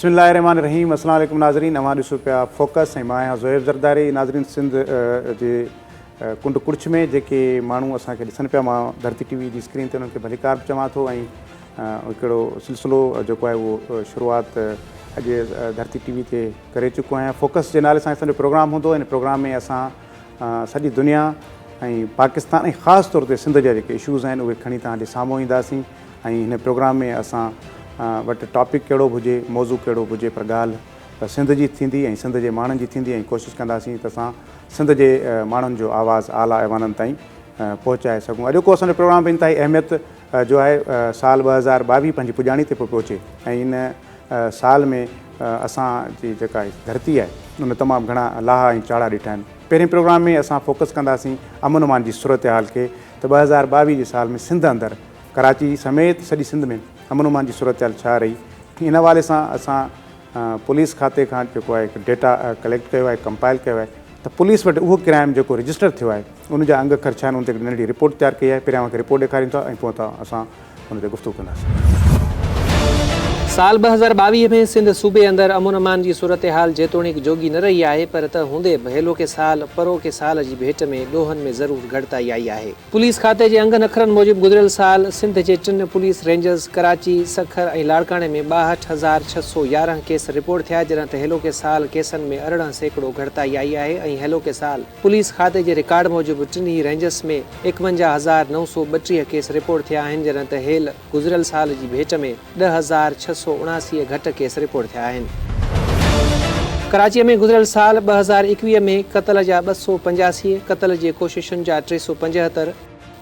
بسم الله الرحمن الرحيم السلام عليڪم ناظرين اوهان ڏسو پيا فوڪس ۽ مان آهيان زوهيب زرداري ناظرين سنڌ جي ڪنڊ ڪڙڇ ۾ جيڪي ماڻهو اسان کي ڏسن پيا مان ڌرتي ٽي وي جي اسڪرين تي انهن کي ڀليڪار به چوان ٿو ۽ هڪڙو سلسلو جيڪو آهي اهو شروعات اڄ ڌرتي ٽي وي تي ڪري چڪو آهيان فوڪس جي نالي سان اسان جو پروگرام هوندو ان پروگرام ۾ اسان سڄي دنيا ۽ پاڪستان ۽ خاص طور تي سنڌ جا جيڪي اشوز آهن اهي کڻي توهان جي سامهون اينداسين ۽ هن پروگرام ۾ اسان وٽ ٽاپڪ ڪهڙو به هجي، موضوع ڪهڙو به هجي پر ڳالهه سنڌ جي ٿيندي ۽ سنڌ جي ماڻهن جي ٿيندي ۽ ڪوشش ڪنداسين ته اسان سنڌ جي ماڻهن جو آواز اعليٰ ايوانن تائين پهچائي سگهون. اڄوڪو اسان جو پروگرام به انتهائي اهميت جو آهي. سال 2022 پنهنجي پڄاڻي تي پيو پهچي ۽ ان سال ۾ اسان جي جيڪا ڌرتي آهي ان تمام گهڻا لاها ۽ چاڙها ڏٺا آهن. پهرين پروگرام ۾ اسان فوڪس ڪنداسين امن امان جي صورتحال کي ته 2022 جي سال ۾ سنڌ اندر ڪراچي سميت سڄي سنڌ ۾ امن امان جي صورتحال ڇا رهي ان حوالي سان اسان پوليس کاتي کان جيڪو آهي هڪ ڊيٽا ڪليڪٽ ڪيو آهي ڪمپائل ڪيو آهي ته پوليس وٽ اهو ڪرائم جيڪو رجسٽر ٿيو آهي ان جا انگ اکر ڇا آهن ان تي هڪ ننڍڙي رپورٽ تيار ڪئي آهي پهريان اوهان کي رپورٽ ڏيکاريون ٿا ۽ پوء اسان ان تي گفتگو ڪنداسين. سال 2022 ۾ سنڌ صوبي اندر امن امان جي صورتحال جيتوڻيڪ جوڳي نه رهي آهي پر ته هوندي به هيلوڪي سال پروڪي سال جي ڀيٽ ۾ ڏوهن ۾ ضرور گهٽتائي آئي آهي. پوليس کاتي جي انگن اکرن موجب گذريل سال سنڌ جي ٽن پوليس رينجرز ڪراچي، سکر ۽ لاڙڪاڻي ۾ 62,611 ڪيس رپورٽ ٿيا جڏهن ته هيلوڪي سال ڪيسن ۾ 18% گهٽتائي آئي آهي ۽ هيلوڪي سال پوليس کاتي جي رڪارڊ موجب ٽنهي رينجرز ۾ 51,932 ڪيس رپورٽ ٿيا آهن جڏهن ته هيل گذريل سال جي ڀيٽ ۾ 10,679 گهٽ ڪيس رپورٽ ٿيا آهن. ڪراچيء ۾ گذريل سال 2021 ۾ قتل جا 285، قتل جي ڪوششن جا 375،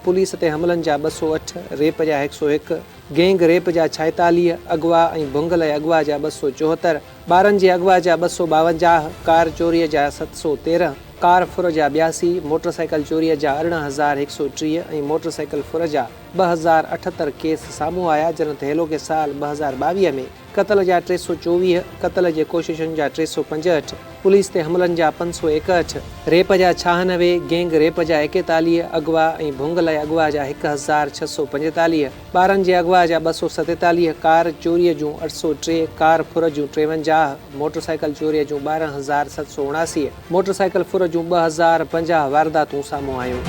پوليس تي حملن جا 208، ريپ جا 101، گينگ ريپ جا 46، اغوا ۽ ڀنگ لاء اغوا جا 274، ٻارن جي اغوا جا 252، ڪار چوريء جا 713، ڪار ڦر جا 82، موٽر سائيڪل چوريء جا 18130 ۽ موٽر سائيڪل ڦر جا 2078 ڪيس سامهون آيا جڏهن ته هيلوڪي سال 2022 ۾ قتل جا 324، قتل جي ڪوششن جا 365، پوليس تي حملن جا 561، ريپ جا 96، گينگ ريپ جا 41، اغوا ۽ ڀنگ لاء اغوا جا 1645، ٻارن جي اغوا جا 247، ڪار چوريء جون 803، ڪار ڦر جون 53، موٽر سائيڪل چوريء جون 12779، موٽر سائيڪل ڦر جون 2050 وارداتون سامهون آيون.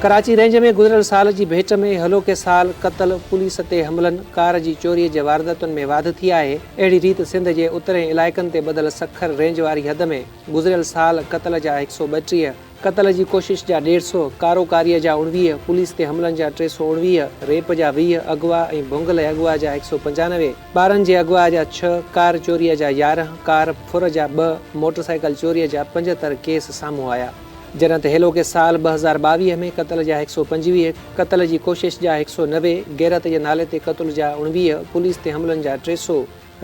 ڪراچي رينج ۾ گذريل سال جي ڀيٽ ۾ هلوڪي سال قتل، پوليس تي حملن، ڪار جي چوري جي وارداتن ۾ واڌ ٿي آهي. اهڙي ريت سنڌ جي اترئين علائقن تي ٻڌل سکر رينج واري حد ۾ گذريل سال قتل جا 132، قتل جي ڪوشش جا ڏيڍ سو، ڪارو ڪاريء جا 19، پوليس تي حملن جا 319، ريپ جا 20، اغوا ۽ ڀنگ لئه اغوا جا 195، ٻارن جي اغوا جا ڇهه، ڪار چوريء جا 11، ڪار ڦر جا ٻه، موٽر سائيڪل چوريء جا 75 ڪيس سامهون آيا. جڏهن ته هيلوڪي سال 2022 ۾ قتل جا 125، قتل جي ڪوشش جا 190، غيرت جي نالي تي قتل جا 19، پوليس تي حملن جا 300،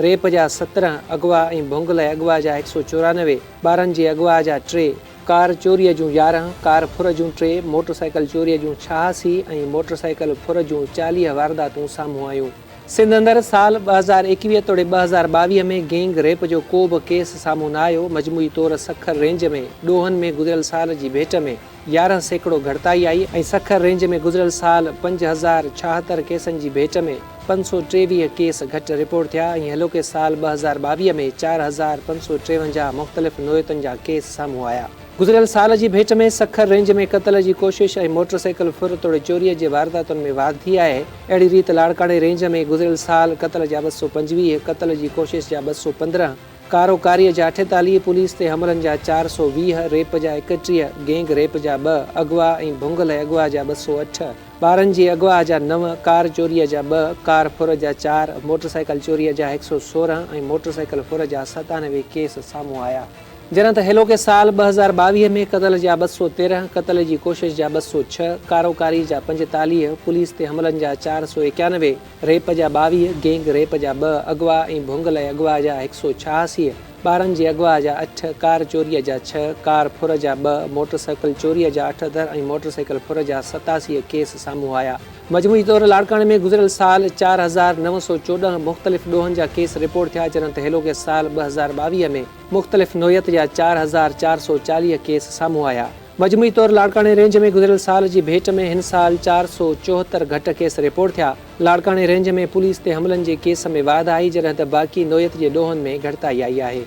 ريپ جا 17، اغوا ۽ ڀنگ لئه اغوا جا 194، ٻارن جي اغوا جا ٽي، ڪار چوريء جون 11، ڪار ڦر جون ٽي، موٽر سائيڪل چوريء جون 86 ۽ موٽر سائيڪل ڦر جون 40 وارداتون سامهون آيون. سنڌ اندر سال 2021 توڙي 2022 ۾ گينگ ريپ جو ڪو به ڪيس سامهون نه آيو، مجموعي طور سکر رينج ۾ ڏوهن ۾ گذريل سال جي ڀيٽ ۾ 11% گهٽتائي آئي ۽ سکر رينج ۾ گذريل سال 5076 ڪيسن جي ڀيٽ ۾ 523 ڪيس گهٽ رپورٽ ٿيا ۽ هيلوڪي سال 2022 ۾ 4553 مختلف نوعيتن جا ڪيس سامهون آيا. گذريل سال جي ڀيٽ ۾ سکر رينج ۾ قتل جي ڪوشش ۽ موٽر سائيڪل ڦر توڙي چوري جي وارداتن ۾ واڌ ٿي آهي. اهڙي ريت لاڙڪاڻي رينج ۾ گذريل سال قتل جا 225، قتل جي ڪوشش جا 215، ڪارو ڪاريء جا 48، پوليس تي حملن جا 420، ريپ جا 31، گينگ ريپ جا ٻه، اغوا ۽ ڀنگ لئه اغوا جا 208، ٻارن جي اغوا جا نو، ڪار چوريء جا ٻه، ڪار ڦر جا چار، موٽر سائيڪل چوريء جا 116 ۽ موٽر سائيڪل ڦر جا 97 ڪيس سامهون آيا. جڏهن ته هيلوڪي سال 2022 ۾ قتل جا 213، قتل جي ڪوشش جا 206، ڪارو ڪاري جا 45، پوليس تي حملن جا 491، ريپ جا 22، گينگ ريپ جا ٻه، اغوا ۽ ڀنگ لئه اغوا جا 186، ٻارن جي اغوا جا اٺ، ڪار چوريء جا ڇهه، ڪار ڦر جا ٻه، موٽر سائيڪل چوريء جا 78 ۽ موٽر سائيڪل ڦر جا 87 ڪيس سامهون آيا. مجموعي طور لاڙڪاڻي ۾ گذريل سال 4914 مختلف ڏوهن جا ڪيس رپورٽ ٿيا جڏهن ته هيلوڪي سال 2022 ۾ مختلف نوعيت جا 4440 ڪيس سامهون آيا. مجموعي طور لاڙڪاڻي رينج ۾ گذريل سال جي ڀيٽ ۾ هن سال 474 گهٽ ڪيس رپورٽ ٿيا. لاڙڪاڻي رينج ۾ پوليس تي حملن جي ڪيس ۾ واڌ آئي جڏهن ته باقي نوعيت جي ڏوهن ۾ گهٽتائي آئي آهي.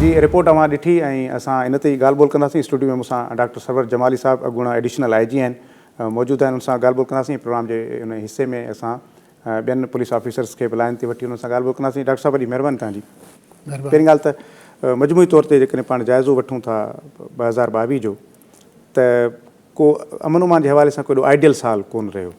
جي رپورٽ اوهان ڏٺي ۽ اسان ان تي ئي ڳالهه ٻولهه ڪنداسين اسٽوڊيو ۾ مون سان ڊاڪٽر سرور جمالي صاحب اڳوڻا ايڊيشنل I جي آهن موجود آهن ان سان ڳالهه ٻولهه ڪنداسين پروگرام جي ان حصي ۾ اسان ٻين پوليس آفيسرس کي به لائن تي وٺي انهن سان ڳالهه ٻولهه ڪنداسين ڊاڪٽر صاحب وڏي مهرباني توهان جي پهرين ڳالهه ته مجموعي طور تي جيڪڏهن پاڻ جائزو وٺون ٿا 2022 جو ته ڪو امن امان جي حوالي سان ڪو ايڏو آئيڊيل سال ڪونه رهيو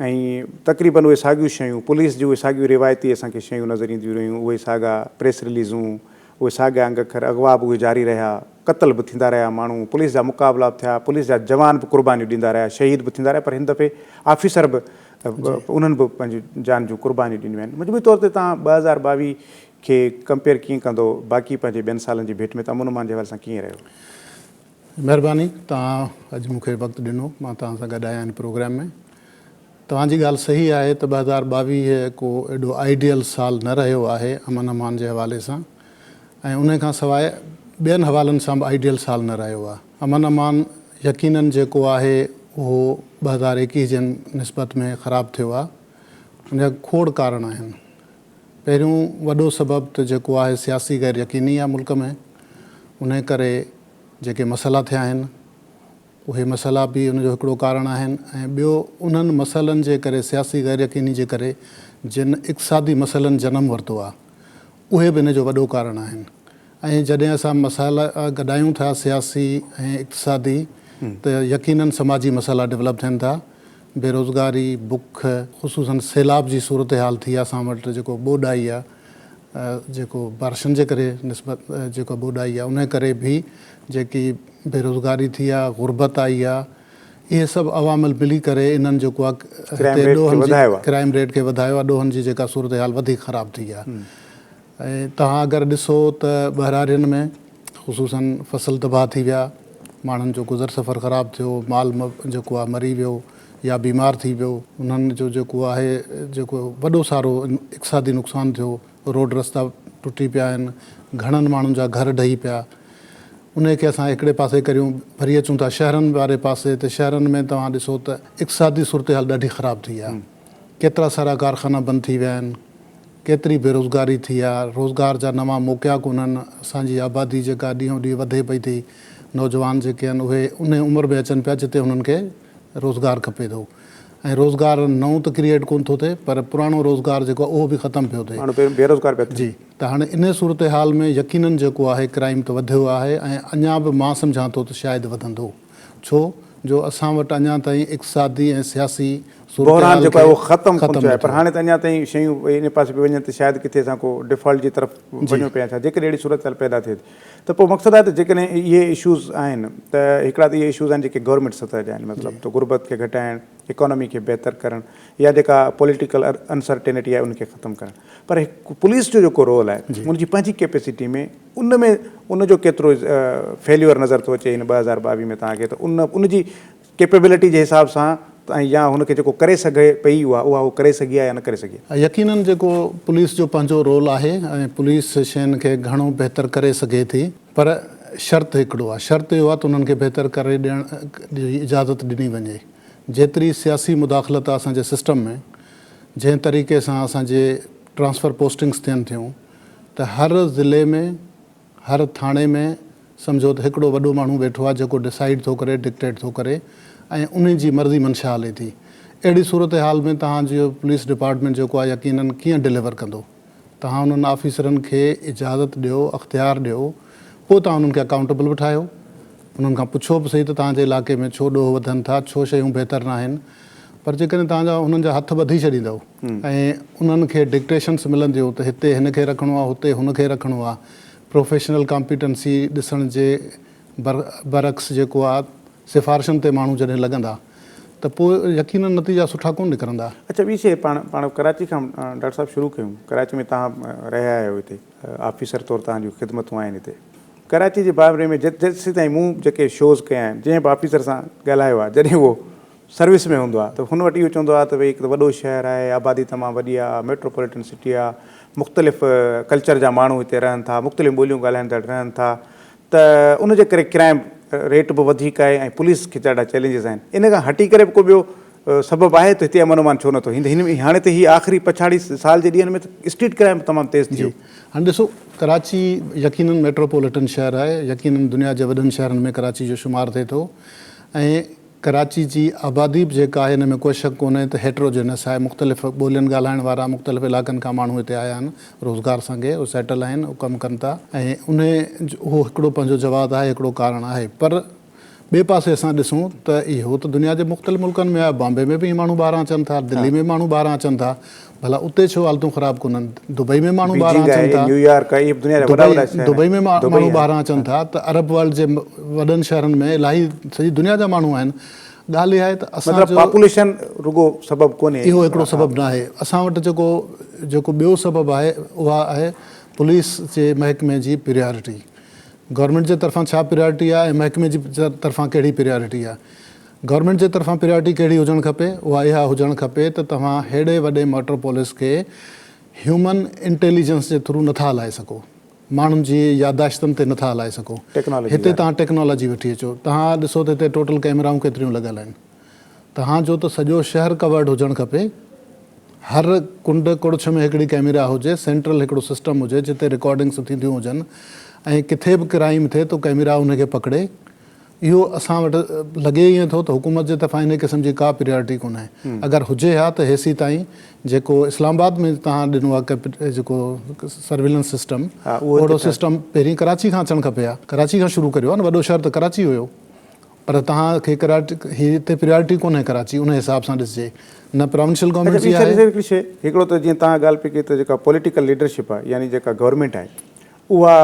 ۽ تقريبن اهي ساڳيون شيون پوليس جون اهي ساڳيون روايتي اسان کي شيون نظر اينديون رهيون اهي ساڳا پريس رليزون اهي ساڳيا انگ اکر اغوا به اهي جاري رهيا قتل به ٿيندا رهيا ماڻهو پوليس جا مقابلا به ٿيا پوليس جا جوان به قربانيون ڏيندا رهيا شهيد به ٿيندا رهيا پر هن دفعي آفيسر به انهن به پنهنجي جان جون قربانيون ڏنيون آهن مجموعي طور تي توهان 2022 کي ڪمپيئر ڪيئن ڪندو باقي پنهنجي ٻين سالن جي ڀيٽ ۾ ته امن امان جي حوالي سان ڪيئن رهيو؟ مهرباني توهان اڄ مون کي وقت ڏنو مان توهان سان گڏ آهيان هن پروگرام ۾ توهان جي ڳالهه صحيح آهي ته 2022 ڪو ايڏو آئيڊيل سال نه رهيو آهي امن امان جي حوالي سان ۽ ان کان سواء ٻين حوالن سان به آئيڊيل سال نه رهيو آهي امن امان يقينن جيڪو آهي اهو 2021 جي نسبت ۾ خراب ٿيو آهي ان جا کوڙ ڪارڻ آهن پهريون وڏو سبب ته جيڪو آهي سياسي غير يقيني آهي ملڪ ۾ انهي ڪري جيڪي مسئلا ٿيا آهن اهي مسئلا به ان جو هڪڙو ڪارڻ آهن ۽ ٻيو انهن مسئلن جي ڪري سياسي غير يقيني جي ڪري جن اقتصادي مسئلن جنم ورتو آهي اهي به ان جو وڏو ڪارڻ آهن ۽ جڏهن اسان مسئلا گڏايون ٿا سياسي ۽ اقتصادي ته يقينن سماجي مسئلا ڊولپ ٿين ٿا بيروزگاري بک خصوصن سيلاب جي صورتحال ٿي آهي اسان وٽ جيڪو ٻوڏ آئي آهي جيڪو بارشن جي ڪري نسبت جيڪو ٻوڏ آئي آهي ان ڪري به جيڪي بيروزگاري ٿي آهي غربت آئي آهي اهي سڀ عوامل ملي ڪري انهن جيڪو آهي هتي ڏوهن جي ڪرائم ريٽ کي وڌايو آهي ڏوهن جي جيڪا صورتحال وڌيڪ خراب ٿي آهي ۽ توهان اگر ڏسو ته ٻهراڙين ۾ خصوصن فصل تباهه ٿي ويا ماڻهن جو گذر سفر خراب ٿيو مال جيڪو آهي مري ويو يا بيمار ٿي ويو، انهن جو جيڪو آهي جيڪو وڏو سارو اقتصادي نقصان ٿيو، روڊ رستا ٽٽي پيا آهن، گهڻن ماڻهن جا گهر ڊهي پيا، انهي کي اسان هڪڙي پاسي ڪريون، وري اچون ٿا شهرن واري پاسي ته شهرن ۾ توهان ڏسو ته اقتصادي صورتحال ڏاڍي خراب ٿي آهي، ڪيترا سارا ڪارخانا بند ٿي ويا آهن، ڪيتري بيروزگاري ٿي آ، روزگار جا نوان موقعا ڪونهن، اسان جي آبادي جيڪا ڏينهون ڏينهن وڌي پئي ٿي، نوجوان جيڪي آهن اهي انهي عمر ۾ اچن پيا جتي انهن کي روزگار کپي ٿو ۽ روزگار نئون ته ڪريئيٽ ڪونه ٿو ٿئي پر پراڻو روزگار جيڪو آهي اهو به ختم پيو ٿئي. ماڻهو بيروزگار پيا ٿين. جي ته هاڻي انهي صورتحال ۾ يقينن جيڪو آهي ڪرائيم ته وڌيو آهي ۽ اڃا به مان سمجهان ٿو ته شايد وڌندو ڇو جو اسان وٽ اڃا تائين اقتصادي ۽ سياسي بحران صورتحال جيڪو آهي کي اهو ختم ڪونه ختم ٿيو نه آهي پر ٿيو هاڻي ته اڃا تائين شيون ان پاسي پيون وڃن ته شايد ڪٿي اسان ڪو ڊيفالٽ جي طرف جي. وڃون پيا ڇا جيڪڏهن اهڙي صورتحال پيدا ٿئي ٿي ته پوء مقصد آهي ته جيڪڏهن اهي اشوز آهن ته هڪڙا ته اهي اشوز آهن جيڪي گورنمينٽ سطح جا آهن مطلب ته غربت کي گهٽائڻ، اڪانومي کي بهتر ڪرڻ يا جيڪا پوليٽيڪل انسرٽينٽي آهي ان کي ختم ڪرڻ پر هڪ پوليس جو جيڪو رول آهي ان جي پنهنجي ڪيپيسٽي ۾ ان ۾ ان جو ڪيترو فيليور نظر ٿو اچي هن 2022 ۾ توهان کي ته ان ان جي ڪيپيبلٽي جي حساب سان ۽ يا هن کي جيڪو ڪري سگهي پئي اها اها هو ڪري سگهي آهي يا نه ڪري سگهي آهي. يقينن جيڪو پوليس جو پنهنجو رول آهي ۽ پوليس شين کي گهڻو بهتر ڪري سگهي ٿي پر شرط هڪڙو آهي شرط اهو آهي ته انهن کي بهتر ڪري ڏيڻ جي اجازت ڏني وڃي جيتري سياسي مداخلت آهي اسان جي سسٽم ۾ جنهن طريقي سان اسان جي ٽرانسفر پوسٽنگس ٿين ٿيون ته هر ضلعي ۾ هر ٿاڻي ۾ سمجهو ته هڪڙو وڏو ماڻهو ويٺو آهي جيڪو ڊسائيڊ ٿو ڪري، ڊڪٽيٽ ٿو ڪري ۽ انهي جي مرضي منشا هلي ٿي. اهڙي صورتحال ۾ توهان جو پوليس ڊپارٽمينٽ جيڪو آهي يقينن ڪيئن ڊليور ڪندو؟ توهان انهن آفيسرن کي اجازت ڏيو، اختيار ڏيو، پوء توهان انهن کي اڪائونٽيبل به ٺاهيو، انهن کان پڇو به سهي ته توهان جي علائقي ۾ ڇو ڏوهه وڌن ٿا، ڇو شيون بهتر ناهن؟ پر جيڪڏهن توهان جا انهن جا هٿ ٻڌي ڇڏيندؤ ۽ انهن کي ڊڪٽيشنس ملنديون ته هتي هن کي رکڻو آهي، هتي هن کي رکڻو آهي، پروفيشنل ڪامپيٽنسي ڏسڻ جي برعڪس جيڪو آهي سفارشن تي ماڻهو جڏهن لڳندا ته پوء يقينن نتيجا سٺا ڪونه نڪرندا. اڇا ٻي شيء پاڻ پاڻ ڪراچي کان ڊاڪٽر صاحب شروع ڪيون ڪراچي ۾ توهان رهيا آهيو هتي آفيسر طور توهان جون خدمتون آهن هتي ڪراچي جي باري ۾ جيسيتائين مون جيڪي شوز ڪيا آهن جنهن به آفيسر سان ڳالهايو آهي جڏهن اهو سروس ۾ هوندو آهي ته هن وٽ اهو چوندو آهي ته ڀئي هڪ ته وڏو شهر آهي، آبادي تمام وڏي آهي، ميٽروپوليٽن سٽي آهي، مختلف ڪلچر جا ماڻهو هتي رهن ٿا، مختلف ٻوليون ڳالهائيندڙ رهن ٿا ته ان جي ڪري ڪرائم ريٽ به وڌيڪ آهي ۽ پوليس کي ڏاڍا چئلينجز آهن ان کان هٽي ڪري به ڪو ٻيو سبب آهي ته هتي امن امان ڇو نٿو هن هاڻي ته هي آخري پڇاڙي سال جي ڏينهن ۾ ته اسٽريٽ ڪرائم تمام تيز ٿي ويو. هاڻي ڏسو ڪراچي يقينن ميٽروپوليٽن شهر آهي يقينن دنيا جي وڏن شهرن ۾ ڪراچي جو شمار ٿئي ٿو ۽ ڪراچي جي آبادي به جيڪا آهي ان ۾ ڪو شڪ ڪونهي ته هيٽروجينس آهي مختلف ٻولين ڳالهائڻ وارا مختلف علائقن کان ماڻهو هتي آيا آهن روزگار سانگي اهي سيٽل آهن اهي ڪم ڪن ٿا ۽ انهي اهو هڪڙو پنهنجو جواز آهي هڪڙو ڪارڻ آهي پر ٻئي پاسي اسان ڏسون ته اهو ته دنيا جي مختلف ملڪن ۾ آهي، بامبي ۾ به ائين ماڻهو ٻاهران اچن ٿا، دلي ۾ به ماڻهو ٻاهران اچن ٿا، ڀلا اتي ڇو حالتون خراب ڪونهن؟ دبئي ۾ ماڻهو ٻاهران بيجنگ اچن آهي، ٿا، نيويارڪ آهي، اهي به دنيا جا وڏا وڏا شهر دبئي آهن، ۾ دبئي ماڻهو آهي. ٻاهران اچن ٿا ته عرب ورلڊ جي وڏن شهرن ۾ الاهي سڄي دنيا جا ماڻهو آهن. ڳالهه اها آهي ته اسان مطلب جو پاپوليشن رڳو سبب ڪونهي. اهو هڪڙو سبب ناهي. اسان وٽ جيڪو جيڪو ٻيو سبب آهي اها آهي پوليس جي محڪمي جي پريارٽي. گورنمينٽ جي طرفان ڇا پريارٽي آهي ۽ محڪمي جي طرفان ڪهڙي پريارٽي آهي. گورنمينٽ جي طرفان پريارٽي ڪهڙي هجڻ کپي؟ اها اها هجڻ کپي ته توهان هيڏي وڏي ميٽروپولس کي هيومن انٽيليجنس جي ٿرو نٿا هلائي سگهو، ماڻهن جي يادداشتن تي نٿا هلائي سگهو. هتي توهان ٽيڪنالاجي وٺي اچو. توهان ڏسو ته هتي ٽوٽل ڪئميرائون ڪيتريون لڳل آهن. توهان جو ته سڄو شهر ڪورڊ هجڻ کپي. هر ڪنڊ ڪڙڇ ۾ هڪڙي ڪئميرا هجي، سينٽرل هڪڙو سسٽم هجي جتي رڪارڊنگس ٿينديون هجن ۽ ڪٿي به ڪرائيم ٿئي ته ڪئميرا ان کي پڪڙي. اهو اسان وٽ لڳي ائين ٿو ته حڪومت جي طرفان انهي قسم جي ڪا پريارٽي ڪونهي. اگر هجي ها ته هيسي تائين جيڪو اسلام آباد ۾ توهان ڏنو آهي جيڪو سرويلنس سسٽم اهڙو سسٽم پهرين ڪراچي کان اچڻ کپي ها. ڪراچي کان شروع ڪريو ها نه وڏو شهر ته ڪراچي هيو. پر توهان کي ڪراچي هي هتي پريارٽي ڪونهي ڪراچي ان حساب سان ڏسجي نه پراونشل گورنمينٽ جي آهي. هڪڙي شيء هڪڙو ته جيئن توهان ڳالهه پئي ڪئي ته جيڪا پوليٽيڪل ليڊرشپ آهي يعني جيڪا گورنمينٽ آهي اها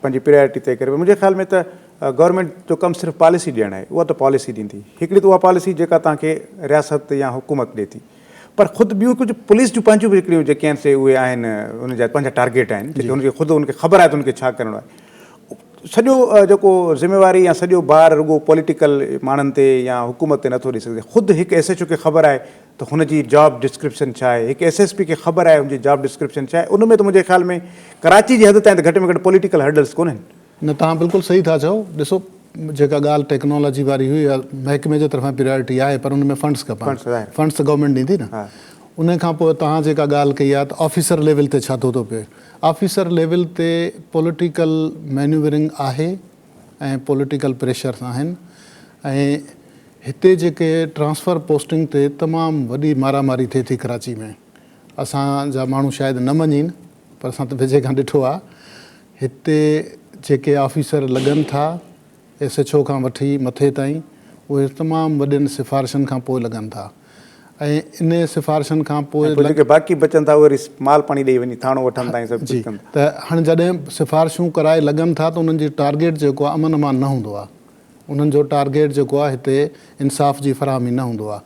پنهنجي پريارٽي طئي ڪري پئي منهنجي خيال ۾ ته گورنمينٽ جو ڪم صرف پاليسي ڏيڻ آهي اها ته پاليسي ڏيندي هڪڙي ته اها پاليسي جيڪا توهان کي رياست يا حڪومت ڏي ٿي پر خود ٻيون ڪجهه پوليس جون پنهنجون به هڪڙيون جيڪي آهن سي اهي آهن ان جا پنهنجا ٽارگيٽ آهن جيڪي ان کي خود ان کي خبر آهي ته ان کي ڇا ڪرڻو آهي سڄو جيڪو ذميواري يا سڄو بار رڳو پوليٽيڪل ماڻهن تي يا حڪومت تي نٿو ڏئي سگهجي. خود هڪ ايس ايڇ او کي خبر آهي ته هن جي جاب ڊسڪرپشن ڇا آهي، هڪ ايس ايس پي کي خبر آهي هن جي جاب ڊسڪرپشن ڇا آهي، ان ۾ ته منهنجي خيال ۾ ڪراچي جي حد تائين ته گهٽ ۾ گهٽ پوليٽيڪل هرڊلز ڪونهن. نه توهان بلڪل صحيح ٿا چئو، ڏسو جيڪا ڳالهه ٽيڪنالاجي واري هئي اها محڪمي جي طرفان پريارٽي آهي پر ان ۾ فنڊز کپن، فنڊز ته گورنمينٽ ڏيندي نه. ان کان پوء توهان جيڪا ڳالهه ڪئي آهي ته آفيسر ليول تي ڇا ٿو ٿو پئي، آفيسر ليول تي پوليٽيڪل مينيورنگ آهي ۽ پوليٽيڪل پريشرز آهن ۽ هتي جيڪي ٽرانسفر پوسٽنگ تي تمام وڏي مارا ماري ٿئي ٿي ڪراچي ۾ اسان جا ماڻهو شايد نه مڃين پر اسان ته ويجهي کان ڏٺو آهي هتي جيڪي آفيسر لڳن ٿا ايس ايڇ او کان وٺي مٿي تائين اهي تمام وڏين سفارشن کان پوء لڳن ٿا ۽ انهي سفارشن کان پوء ۽ پوء جيڪي باقي بچن ٿا اهي وري مال پاڻي ڏئي وڃي ٿاڻو وٺن ٿا ۽ سڀ جي ڪجهه ڪن ٿا. ته هاڻي جڏهن سفارشون ڪرائي لڳن ٿا ته انهن جي ٽارگيٽ جيڪو آهي امن امان نه هوندو آهي انهن جو ٽارگيٽ جيڪو آهي هتي انصاف جي فراهمي نه هوندو آهي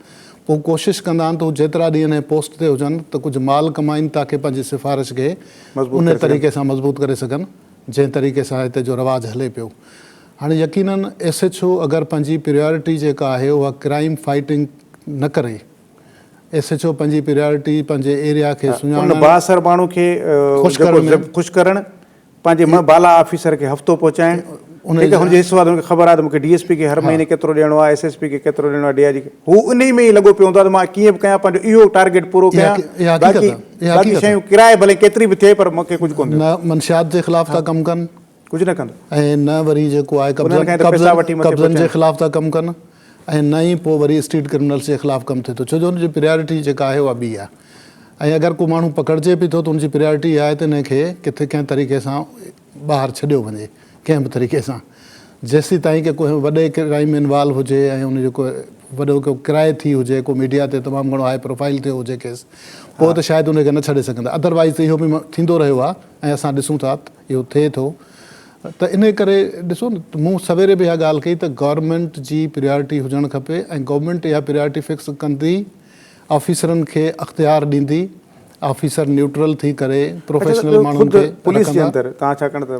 پوء ڪوشش ڪندا آهن ته هو جيترا ڏينهن انهي پوسٽ تي هجن ته ڪجهه مال ڪمائين تاڪه پنهنجي سفارش کي مضبوط انهي ڪري سگهن. طريقي سان مضبوط ڪري سگهن. جنهن طريقي سان هتي جو رواج هلي پيو. هاڻي يقينن ايس ايڇ او اگر پنهنجي پريارٽي جيڪا آهي اها ڪرائيم فائيٽنگ نه ڪري، ايس ايڇ او پنهنجي پريارٽي پنهنجي ايريا کي ان سڃاڻڻ، بااثر ماڻهو کي خوش جيڪو ڪرڻ ۾. خوش ڪرڻ، پنهنجي من بالا آفيسر کي هفتو پهچائڻ، ٺيڪ آهي هن جو حصو آهي ته هن کي خبر آهي ته مون کي ڊي ايس پي کي هر مهيني ڪيترو ڏيڻو آهي، ايس ايس پي کي ڪيترو ڏيڻو آهي، ڊي I جي کي، هو انهي ۾ ئي لڳو پيو هوندو آهي ته مان ڪيئن به ڪيان پنهنجو اهو ٽارگيٽ پورو اها ڪيان، اها باقي حقيقت آهي اها باقي حقيقت آهي. شيون ڪرائي ڀلي ڪيتري به ٿئي پر مون کي ڪجهه ڪونه ٿيندو. نه منشيات جي خلاف ٿا ڪم ڪن. ڪجهه نه ڪندو. ۽ نه وري جيڪو آهي انهن قبضن کان ئي ته پئسا قبضن وٺي مٿي قبضن جي پهچائين. خلاف ٿا ڪم ڪن ۽ نه ئي پوء وري اسٽريٽ ڪرمنلز جي خلاف ڪم ٿئي ٿو ڇو جو ان جي پريارٽي جيڪا آهي اها ٻي آهي ۽ اگر ڪو ماڻهو پڪڙجي به ٿو ته ان جي پريارٽي اها آهي ته ان کي ڪٿي ڪنهن طريقي سان ٻاهر ڇڏيو وڃي ڪنهن به طريقي سان جيسيتائين ڪي ڪنهن وڏي ڪرائيم ۾ انوالو هجي ۽ ان جو ڪو وڏو ڪو ڪرائي ٿي هجي ڪو ميڊيا تي تمام گهڻو هاء پروفائيل ٿيو هجي ڪيس پوء ته شايد ان کي نه ڇڏي سگهندا ادروائيز ته اهو به ٿيندو رهيو آهي ۽ اسان ڏسون ٿا ته اهو ٿئي ٿو ته انهي ڪري ڏسو نه مون سويري به اها ڳالهه ڪئي ته گورنمينٽ جي پريارٽي هجڻ کپي ۽ گورنمينٽ اها پريارٽي فڪس ڪندي آفيسرن کي اختيار ڏيندي، آفيسر نيوٽرل ٿي ڪري اڇا ته پروفيشنل ٻيو ماڻهن خود کي پوليس جي رکندا. اندر توهان ڇاڪاڻ ته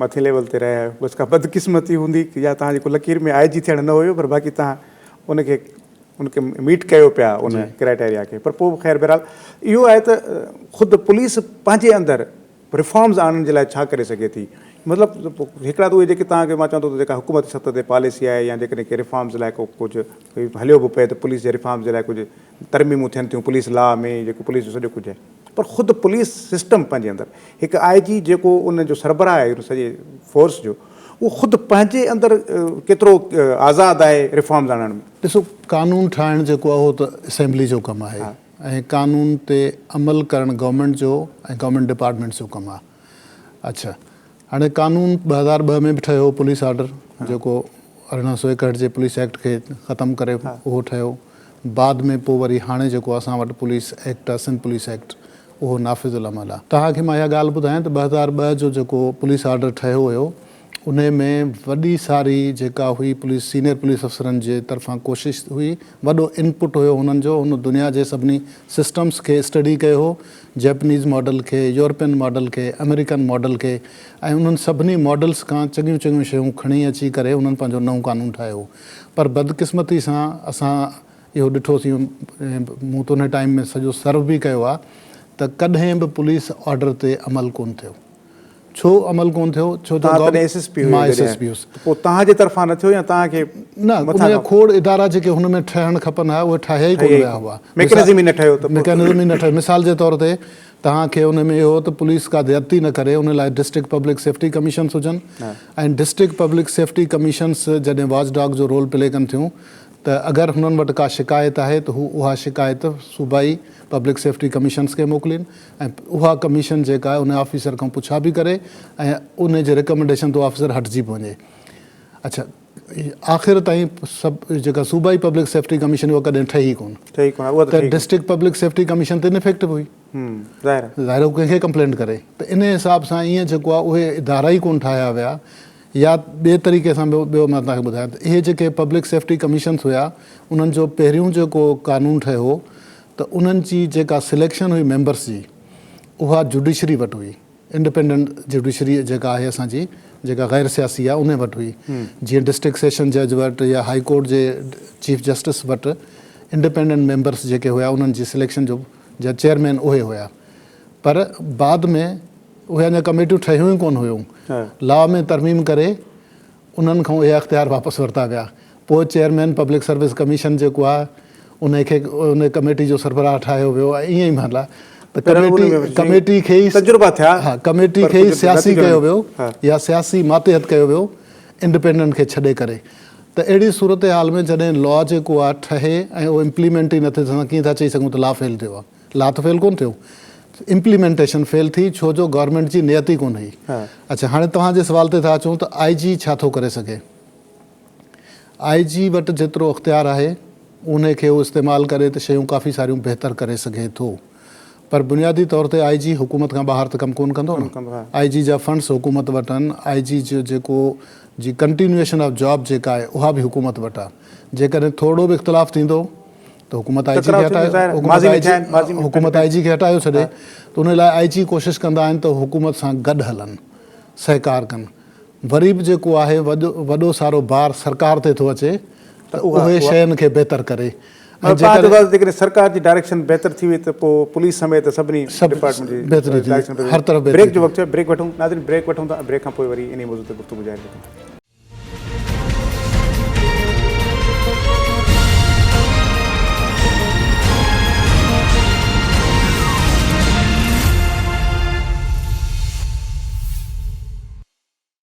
مٿين ليول تي رهيا آهيو بس ڪا بدقسمتي هوندي يا توهان جي ڪو لڪير ۾ آء جي ٿيڻ نه هيو پر باقي توهان ان کي ان کي ميٽ ڪيو پيا ان ڪرائيٽيريا کي پر پوء به خير بهرحال اهو آهي ته خود پوليس پنهنجي اندر ريفارمز آڻڻ جي لاء ڇا ڪري سگهي ٿي مطلب هڪڙا ته اهي جيڪي توهان کي مان چوان ٿو ته جيڪا حڪومتي سطح تي پاليسي آهي يا جيڪڏهن ڪي ريفارمز لاء ڪو ڪجهه هليو به پئي ته پوليس جي ريفارمز جي لاء ڪجهه ترميمون ٿين ٿيون پوليس لا ۾ جيڪو پوليس جو سڄو ڪجهه آهي پر خود پوليس سسٽم پنهنجي اندر هڪ آء جي جيڪو ان جو سربراهه آهي ان سڄي فورس جو اهو خود پنهنجي اندر ڪيترو آزاد آهي ريفارمز آڻڻ ۾. ڏسو قانون ٺاهڻ جيڪو آهي اهو ته اسيمبلي جو ڪم آهي ۽ قانون تي عمل ڪرڻ گورنمينٽ جو ۽ گورنمينٽ ڊپارٽمينٽس جو ڪم آهي. اڇا هاڻي قانون 2002 ۾ به ٺهيو هو پوليس آرڊر جيڪو 1861 جي پوليس ايڪٽ کي ختم ڪري اهو ٺهيو بعد ۾ پوء وري هاڻي جيڪو اسان وٽ پوليس ايڪٽ آهي سنڌ پوليس ايڪٽ اهو نافذ العمل آهي. توهان کي مان اها ڳالهه ٻڌايان ته 2002 جو جيڪو پوليس آرڊر ٺهيو هيو انهي ۾ وڏي ساري جيڪا هئي پوليس سينئر پوليس افسرن جي طرفان ڪوشش هئي وڏو انپٽ هيو هنن جو هن دنيا جي سڀني سسٽمس کي اسٽڊي ڪيو هو جيپنيز ماڊل کي يورپين ماڊل کي آمريڪن ماڊل کي ۽ انهن سڀني ماڊلس کان چڱيون چڱيون شيون کڻي اچي ڪري انهن پنهنجو نئون قانون ٺاهيو هو پر بدقسمتي سان اسان اهو ڏٺوسين مون ته انهي ٽائيم ۾ سڄو سرو به ڪيو آهي ته ڪڏهن به پوليس آرڊر تي عمل ڪونه ٿيو. ڇو عمل ڪونه ٿيو؟ ڇو جو توهان تڏهن ايس ايس پي هيو مان ايس ايس پي هيس. ته پوء توهان جي طرفان نه ٿيو يا توهان کي نه ان جا کوڙ ادارا جيڪي هن ۾ ٺهڻ کپن ها اهي ٺاهيا ئي ڪونه ويا هئا. ميڪنزم ئي نه ٺهيو ته ميڪنزم ئي نه ٺهيو. مثال جي طور تي توهان کي ان ۾ اهو ته پوليس ڪا زيادتي نه ڪري ان لاء ڊسٽرڪٽ پبلڪ سيفٽي ڪميشنس هجن ۽ ڊسٽرڪٽ پبلڪ سيفٽي ڪميشنس جڏهن واچ ڊاگ جو رول پلي ڪن ٿيون ته اگر هنن وٽ ڪا شڪايت آهي ته هو اها شڪايت صوبائي پبلڪ سيفٽي ڪميشنس کي موڪلين ۽ اها ڪميشن جيڪا آهي ان آفيسر کان پڇا به ڪري ۽ ان جي ريڪمينڊيشن تي آفيسر هٽجي به وڃي. اڇا آخر تائين سڀ جيڪا صوبائي پبلڪ سيفٽي ڪميشن اها ڪڏهن ٺهي ئي ڪونه. ٺهي ڪونه اها ته ڊسٽرڪٽ پبلڪ سيفٽي ڪميشن ته ان افيڪٽو هئي. ظاهر آهي. ظاهر هو ڪنهن کي ڪمپلينٽ ڪري ته ان حساب سان ائين جيڪو آهي اهي ادارا ئي ڪونه ٺاهيا ويا يا ٻئي طريقي سان ٻيو ٻيو مان توهان کي ٻڌايان ته اهي جيڪي پبلڪ سيفٽي ڪميشنس هيا انهن جو پهريون جيڪو قانون ٺهيو هو ته انهن جي جيڪا سليڪشن هئي ميمبرس جي اها جوڊيشري وٽ هئي انڊيپينڊنٽ جوڊيشري جيڪا آهي اسان جي جيڪا غير سياسي آهي انهي وٽ هئي جيئن ڊسٽرڪٽ سيشن جج وٽ يا هائي ڪورٽ جي چيف جسٽس وٽ انڊيپينڊنٽ ميمبرس جيڪي هيا انهن جي سليڪشن جو جا چيئرمين اهي هيا پر بعد ۾ اهي اڃا ڪميٽيون ٺهيون ئي ڪونه هيون لا ۾ ترميم ڪري انهن کان اهي اختيار واپس ورتا ويا. پوء چيئرمين پبلڪ سروس ڪميشن جيڪو آهي انهي کي انهي ڪميٽي جو سربراهه ٺاهيو ويو ۽ ائين ئي مطلب ته ڪميٽي ڪميٽي کي ئي تجربا ٿيا ها ڪميٽي کي ئي سياسي ڪيو ويو يا سياسي ماتحت ڪيو ويو انڊيپينڊنٽ کي ڇڏي ڪري ته اهڙي صورتحال ۾ جڏهن لا جيڪو آهي ٺهي ۽ اهو امپليمينٽ ئي نه ٿئي ته اسان ڪيئن ٿا چئي سگهون ته لا فيل ٿيو آهي. لا ته فيل ڪونه ٿيو امپليمينٽيشن فيل ٿي ڇو جو گورنمينٽ جي نيت ئي ڪونه هئي. اڇا هاڻي توهان جي سوال تي ٿا اچون ته آء جي ڇا ٿو ڪري سگهي؟ آء جي وٽ جيترو اختيار آهي انهي کي هو استعمال ڪري ته شيون ڪافي ساريون بهتر ڪري سگهي ٿو پر بنيادي طور تي آء جي حڪومت کان ٻاهر ته ڪم ڪونه ڪندو نه آء جي جا فنڊس حڪومت وٽ آهن آء جي جو جيڪو جي ڪنٽينيوئيشن آف جاب جيڪا آهي اها به حڪومت وٽ آهي جيڪڏهن ٿورڙو به اختلاف ٿيندو ته حڪومت آء جي کي هٽايو حڪومت آء جي کي هٽايو ڇڏي ته ان لاء آء جي ڪوشش ڪندا آهن ته حڪومت سان گڏ هلن سهڪار ڪن وري به جيڪو آهي وڏو سارو بار سرڪار تي ٿو اچي ته اهي شين کي بهتر ڪري ۽ جيڪڏهن سرڪار جي ڊائريڪشن بهتر ٿي وئي ته پوء پوليس سميت سڀني ڊپارٽمينٽ جي ڊائريڪشن هر طرف بريڪ جو وقت ٿيو بريڪ وٺون ناظرين بريڪ وٺون ٿا بريڪ کان پوء وري انهي موضوع تي گفتگو جاري رکنداسين.